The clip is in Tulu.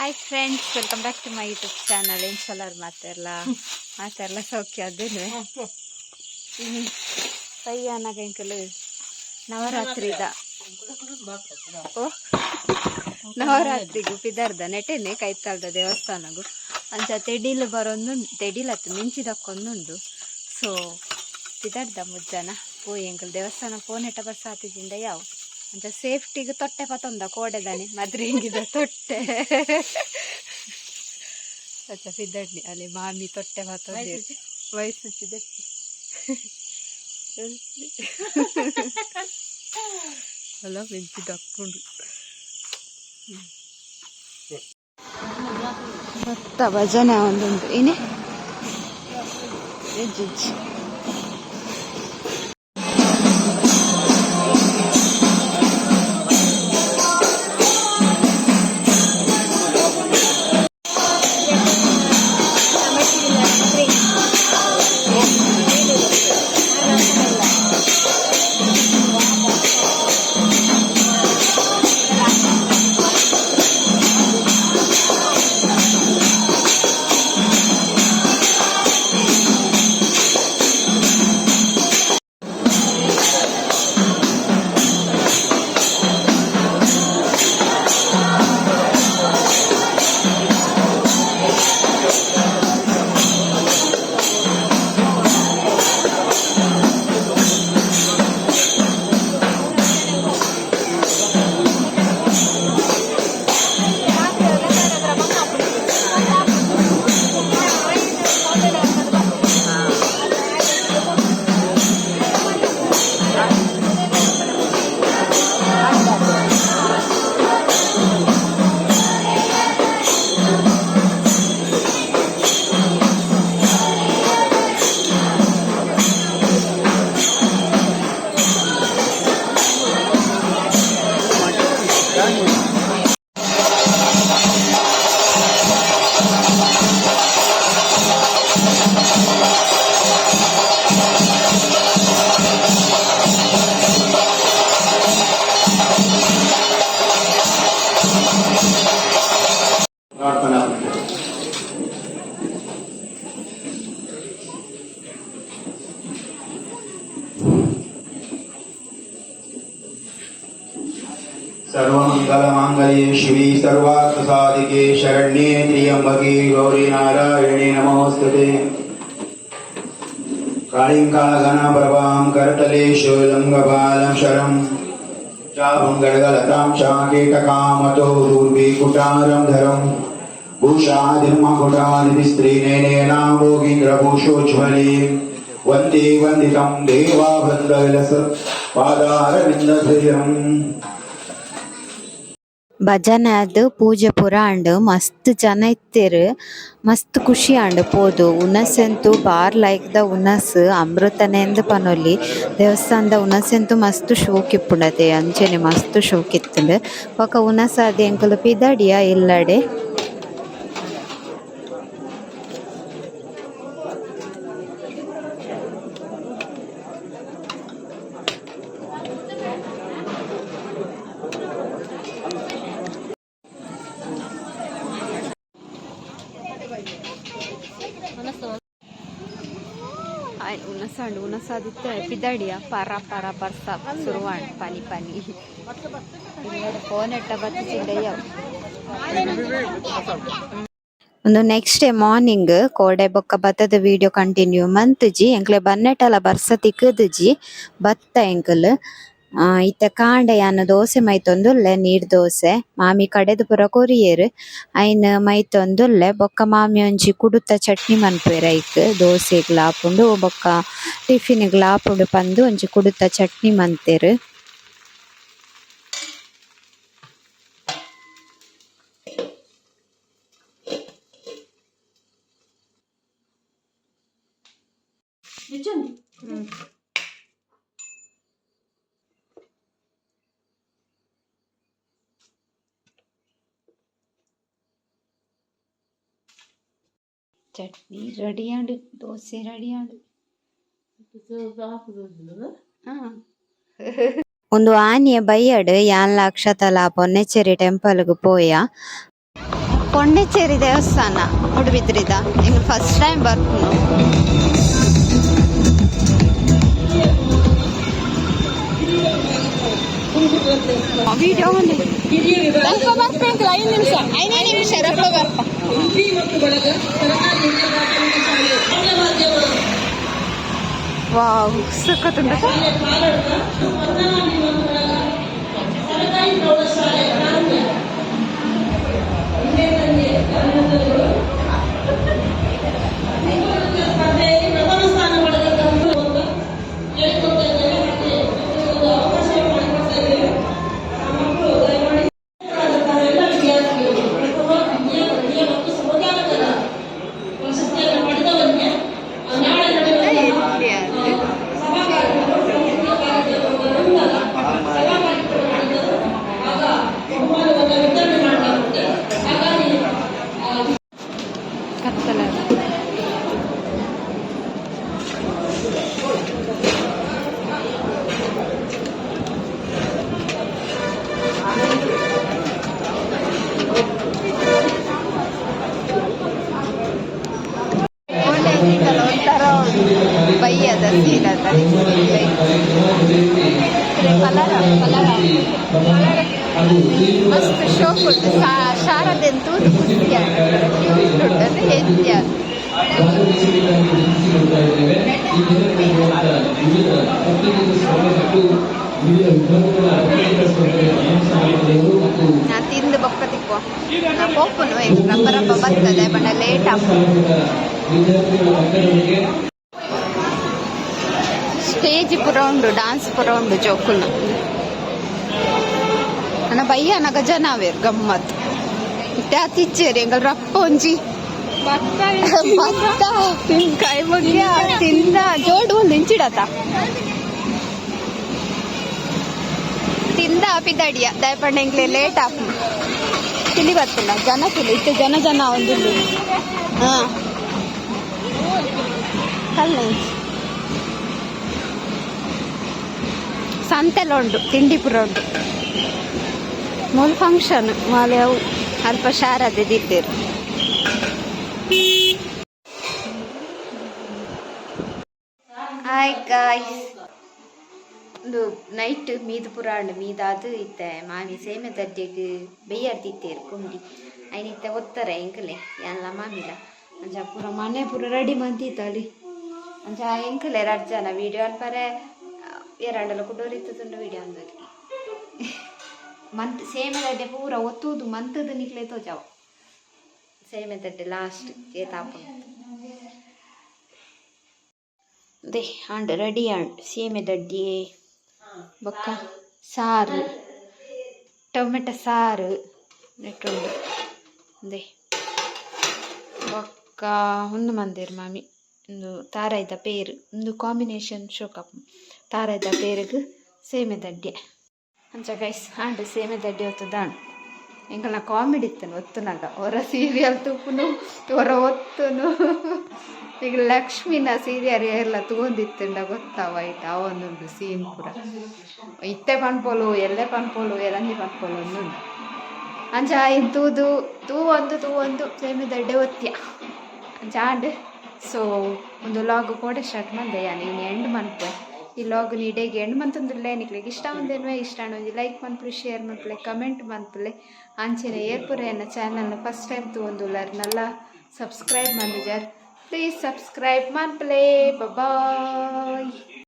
Hi friends, welcome back to my YouTube channel. ಎಂಚಲರ್ ಮಾತೆರ್ಲ? ಮಾತೆರ್ಲ ಸೌಖ್ಯ ಅದೇನು? ಇನಿ ಪಯ್ಯನಾಗ ಎಂಕಲು ನವರಾತ್ರಿದ, ಓ ನವರಾತ್ರಿಗು ಪಿದರ್ದ ನೆಟೆನೆ ಕೈತಾಲ್ದ ದೇವಸ್ಥಾನಗು. ಅಂಚ ತೆಡಿಲ್ ಬರೊಂದು, ತೆಡಿಲತ್ತು ಮಿಂಚಿದಕ್ಕೊಂದುಂಡು. ಸೊ ಪಿದರ್ದ ಮುಜ್ಜನ ಪೋಯಿ ಎಂಕಲ್ ದೇವಸ್ಥಾನ ಪೋನೆಟ ಬರ್ಸಾತಿಜಿಂದ ಯಾವ. ಅಂಚ ಸೇಫ್ಟಿಗೆ ತೊಟ್ಟೆ ಪತ್ತೊಂದ, ಕೋಡೆದಾನೆ ಮದ್ರಿಂಗಿದ ತೊಟ್ಟೆ. ಅಚ್ಚ ಪಿದಡ್ನಿ ಅಲ್ಲಿ ಮಾಮಿ ತೊಟ್ಟೆ ಪತ್ತೊಂದು ವಯಸ್ಸು. ಅಲ್ಲ, ಮಿಂಚಿ ದಕ್ಕುಂಡು. ಭತ್ತ ಭಜನೆ ಒಂದುಂಡು ಏನೇ. ಇಜ್ಜಿ. ಪ್ರಾರ್ಥನಾ. सर्वमङ्गलमाङ्गल्ये शिवे सर्वार्थसाधिके शरण्ये त्र्यम्बके गौरी नारायणे नमोऽस्तुते। काळीं कालगणप्रभां करतले शूलं शरं चापं गडगलतां चाकेटकामतो दूर्वीकुटारं धरं भूषादिर्मकुटादिस्त्रीनयनेनाभोगीन्द्रभूषोज्ज्वलीं वन्दे वन्दितं देवावृन्दविलस पादारविन्दधुर्यम्। ಭಜನೆ ಆದ್ ಪೂಜೆ ಪೂರ ಆಂಡ್. ಮಸ್ತ್ ಜನ ಇತ್ತೆರ್, ಮಸ್ತ್ ಖುಷಿ ಆಂಡ್ ಪೋದು. ಉನಸ್ ಅಂತೂ ಬಾರ್ ಲಾಯ್ಕ್ ದ ಉನಸ್, ಅಮೃತನೆ ಇಂದ್ ಪನೊಲಿ. ದೇವಸ್ಥಾನದ ಉನಸ್ ಅಂತೂ ಮಸ್ತ್ ಶೋಕು ಇಪ್ಪುಂಡತೆ, ಅಂಚನೆ ಮಸ್ತ್ ಶೋಕು ಇತ್ತುಂಡು. ಬೊಕ ಉನಸ್ ಆದ್ ಎಂಕುಲು ಪಿದಡಿಯ ಇಲ್ಲಡೆ. ಉನಸಾಂಡ್, ಉನಸಾದಿತ್ತೆ ಪಿದಡಿಯ. ಪರ ಪರ ಬರ್ಸ ಶುರುವಾಂಡ್, ಪನಿ ಪನಿ. ಇಲ್ಲಡೆ ಫೋನ್ ಬತ್ತಿಜಿಂಡಯ್ಯ. ಒಂದು ನೆಕ್ಸ್ಟ್ ಡೇ ಮಾರ್ನಿಂಗ್. ಕೋಡೆ ಬೊಕ್ಕ ಬತ್ತದ ವಿಡಿಯೋ ಕಂಟಿನ್ಯೂ ಮಂತುಜಿ. ಎಂಕ್ಲೆ ಬನ್ನೆಟಲ ಬರ್ಸ ತಿಕ್ಕುದುಜಿ, ಬತ್ತ ಎಂಕುಲು. ಇತ್ತೆ ಕಾಂಡೆ ಯಾನ್ ದೋಸೆ ಮೈತೊಂದುಲ್ಲೆ, ನೀರ್ ದೋಸೆ. ಮಾಮಿ ಕಡೆದ್ ಪೂರ ಕೊರಿಯೆರ್, ಐನ್ ಮೈತೊಂದುಲ್ಲೆ. ಬೊಕ್ಕ ಮಾಮಿ ಒಂಜಿ ಕುಡುತ ಚಟ್ನಿ ಮನ್ಪುವೆರ್. ಐಕ್ ದೋಸೆಗ್ಲ ಆಪುಂಡು, ಬೊಕ್ಕ ಟಿಫಿನ್ ಗ್ಲಾ ಆಪುಂಡು ಪಂದ್ ಒಂಜಿ ಕುಡುತ ಚಟ್ನಿ ಮಂತೆರ್. ಚಟ್ನಿ ರೆಡಿ ಆಂಡ್, ದೋಸೆ ರೆಡಿ ಆಂಡ್. ಉಂದು ಆನಿಯ ಬಯ್ಯಡ್ ಯಾನ್ಲ ಅಕ್ಷತಲ ಪೊನ್ನೆಚೇರಿ ಟೆಂಪಲ್ ಗ್ ಪೋಯ. ಪೊಂಡಿಚೇರಿ ದೇವಸ್ಥಾನ ಮೂಡುಬಿದ್ರಿದ. ಎಂಕ್ ಫಸ್ಟ್ ಟೈಮ್ ಬರ್ಪುನು. ವಿಡಿಯೋ. 5 ನಿಮಿಷ. 5 ನಿಮಿಷ ರಪ್ಪ ಬರ್ಪ. ಉಡುಪಿ ಮತ್ತು ಬಳಗ ಸರ್ಕಾರಿ ಹಿರಿಯ ಪ್ರಾಥಮಿಕ ಶಾಲೆ ಆಂಗ್ಲ ಮಾಧ್ಯಮ. ವಾವ್, ಸಖತ್ತುಂಟು. ಶಾಲೆ ಪಾಲಡ್ಕ ಪದ್ಮನಾಭಿ ಮತ್ತು ಬಳಗ ಸರ್ಕಾರಿ ಪ್ರೌಢಶಾಲೆ ಪ್ರಾಂತ್ಯ ವಿಜೇತರಿಗೆ ಅಭಿನಂದನೆಗಳು. ನೃತ್ಯ ಸ್ಪರ್ಧೆಯಲ್ಲಿ ಪ್ರಥಮ ಸ್ಥಾನ ಪಡೆದಂತಹ ಅಂತ ಹೇಳಿಕೊಡ್ತಾ ಇದ್ದೇವೆ. ಹಾಗೆ ಒಂದು ಅವಕಾಶ ಮಾಡಿಕೊಡ್ತಾ ಇದ್ದೇವೆ. ಆ ಮಕ್ಕಳು ದಯಮಾಡಿ ಆದಂತಹ ಎಲ್ಲ ವಿದ್ಯಾರ್ಥಿಗಳು ಪ್ರಥಮ, ದ್ವಿತೀಯ, ತೃತೀಯ ಮತ್ತು ಸಮಕಾಲದ ಪ್ರಶಸ್ತಿಯನ್ನು ಪಡೆದವರಿಗೆ ನಾಳೆ ನಡೆಯುವಂತಹ ಸಭಾ ಕಾರ್ಯಕ್ರಮ, ಸಾಂಸ್ಕೃತಿಕ ಕಾರ್ಯಕ್ರಮದ ನಂತರ ಸಭಾ ಕಾರ್ಯಕ್ರಮ ನಡೆಯುತ್ತದೆ. ಆಗ ಬಹುಮಾನವನ್ನು ವಿತರಣೆ ಮಾಡಲಾಗುತ್ತೆ. ಹಾಗಾಗಿ ಕತ್ತಲ. ಒಂಥರ ಬೈಯದ ಸೀನ್ ಅದ. ಕಲರ್ ಕಲರ್ ಮಸ್ತ್ ಶೋಕ್ ಉಂಟು. ಶಾರದೆನ್ ತೂದು ಖುಷಿ ಆಂಡ್, ಕ್ಯೂಟ್ ಉಂಟು ಅದು ಹೆಜ್ಜೆ ಅದು. ಭಾಗವಹಿಸುವಿಕೆಗಾಗಿ ವಿನಂತಿಸಿಕೊಳ್ತಾ ಇದ್ದೇವೆ. ಈ ದಿನ ನಡೆಯುವಂತಹ ವಿವಿಧ ಪತ್ರಿಕೆ ಸ್ಪರ್ಧೆ ಮತ್ತು ವಿವಿಧ ವಿಭಾಗಗಳ ಪತ್ರಿಕಾ ಸ್ಪರ್ಧೆಯ ನೇಮಕ ಮತ್ತು ನಾ ತಿಂದು ಬೊಕ್ಕ ತಿಕ್ಕುವ. ನಾ ಪೋಪುನು. ಎಂಕ್ ರಪ್ಪ ರಪ್ಪ ಬರ್ತದೆ ಬಣ್ಣ ಲೇಟ್ ಆಪು. ಸ್ಥಾನದ ವಿದ್ಯಾರ್ಥಿಗಳ ತಂಡದವರಿಗೆ. ಸ್ಟೇಜ್ ಪೂರ ಉಂಡು, ಡಾನ್ಸ್ ಪೂರ ಉಂಡು ಜೋಕುಲ್ನ. ನನ್ನ ಬಯ್ಯನಗ ಜನ ಅವೇರ್ ಗಮ್ಮತ್ ಇತ್ತೆ ಅತಿಚ್ಚೇರಿ. ಎಂಗಲ್ ರಪ್ಪ ಒಂಜಿ ಭತ್ತ ಕೈ ಮುಗಿಯ ತಿಂದ ಜೋಡು ಒಂದು ಇಂಚಿಡತ ತಿಂದ ಪಿದಡಿಯ ದಯಪಂಡ. ಎಂಕ್ಲೆ ಲೇಟ್ ಆಪು. ತಿಳಿ ಬರ್ತಲ್ಲ ಜನ ತುಳಿ ಇತ್ತೆ ಜನ ಜನ ಒಂದು. ಹಾ, ಕಲ್ಲ ಸಂತೆಲ್ಲ ಉಂಟು, ತಿಂಡಿ ಪೂರ ಉಂಟು. ಮೂಲು ಫಂಕ್ಷನ್ ಮಾಲೆ ಅವು ಅಲ್ಪ ಶಾರದೆ ದಿದ್ದೇರು. ಹಾಯ್ ಗಾಯ್ಸ್, ಒಂದು ನೈಟ್ ಮೀದು ಪುರಾಣ ಮೀದಾದು ಇತ್ತೆ ಮಾಮಿ ಸೇಮೆ ದಡ್ಡೆಗ್ ಬೆಯ್ಯರ್ದಿತ್ತೇರು ಕುಂಡಿ. ಐನ್ ಇತ್ತೆ ಒತ್ತರ ಎಂಕಲೆ ಎಲ್ಲ ಮಾಮಿಲ. ಅಂಚ ಪೂರ ಮನೆ ಪೂರ ರೆಡಿ ಮಂತಿತ್ತಲ್ಲಿ. ಅಂಚ ಎಂಕಲೆ ರಡ್ಡ್ ಜನ ವಿಡಿಯೋ ಅಲ್ಪರೆ ಏರಾಂಡಲ ಕುಡೋರಿತ್ತುಂಡು ವಿಡಿಯೋ ಅಂದೋಲಿ. ಮಂತ್ ಸೇಮೆ ದಡ್ಡೆ ಪೂರ ಒತ್ತುದು ಮಂತದ ನಿಕ್ಲೆ ತೋಜಾವು. ಸೇಮೆ ದಡ್ಡೆ ಲಾಸ್ಟ್ ಏತಾಪುಂಡು. They and ready and ಸೇಮೆ ದಡ್ಡಿ ಬೊಕ್ಕ ಸಾರು, ಟೊಮೆಟೊ ಸಾರು ನೆಟ್ಟುಂಡು. They ಬೊಕ್ಕ ಉಂದು ಮಂದೇರ್ ಮಾಮಿ. ಉಂದು ತಾರಾಯ್ದ ಪೇರು. ಉಂದು ಕಾಂಬಿನೇಷನ್ ಶೋಕಪ್ ತಾರಾಯ್ದ ಪೇರುಗ್ ಸೇಮೆ ದಡ್ಡೆ. ಅಂಚ ಗೈಸ್, ಆಂಡ್ ಸೇಮೆ ದಡ್ಡೆ ಒತ್ತುದಾಂಡ್. ಎಂಕಲ್ನ ಕಾಮಿಡಿ ಇತ್ತನು ಒತ್ತುನಾಗ. ಹೊರ ಸೀರಿಯಲ್ ತೂಪುನು, ಹೊರ ಒತ್ತುನು. ಈಗ ಲಕ್ಷ್ಮಿನ ಸೀರಿಯಲ್ ಎಲ್ಲ ತೂವೊಂದಿತ್ತುಂಡ ಗೊತ್ತಾವ ಐಟ್ ಅವೊಂದುಂಡು ಸೀನ್ ಪೂರ. ಇತ್ತೆ ಪನ್ಪೊಲು, ಎಲ್ಲೆ ಪನ್ಪೊಲು, ಎಲ್ಲಂಜಿ ಪನ್ಪೊಲು ಒಂದುಂಡು. ಅಂಚ ಐನ್ ತೂದು ತೂವೊಂದು ತೂವೊಂದು ಸೇಮೆ ದಡ್ಡೆ ಒತ್ತಿಯ. ಅಂಚ ಆಂಡ್. ಸೊ ಒಂದು ವ್ಲಾಗ್ ಕೂಡ ಸ್ಟಾರ್ಟ್ ಮಂದೆ ಯಾನ್. ಇನಿ ಎಂಡ್ ಮನ್ಪುವೆ ಈ ವ್ಲಾಗ್. ಇಡೆಗ್ ಎಂಡ್ ಮಂತೊಂದುಲ್ಲೆ. ನಿಕ್ಲೆಗ್ ಇಷ್ಟ ಒಂದೇನ್ವೆ ಇಷ್ಟ ಆಂಡ ಒಂಜಿ ಲೈಕ್ ಮನ್ಪುಲೆ, ಶೇರ್ ಮನ್ಪುಲೆ, ಕಮೆಂಟ್ ಮನ್ಪುಲೆ. ಅಂಚೆನೆ ಏರ್ಪುರ ಎನ್ನ ಚಾನಲ್ನ first time ತೂವೊಂದುಲ್ಲರ್ Nalla subscribe ಮಂದಿಜರ್, please subscribe ಮನ್ಪುಲೆ. Boy.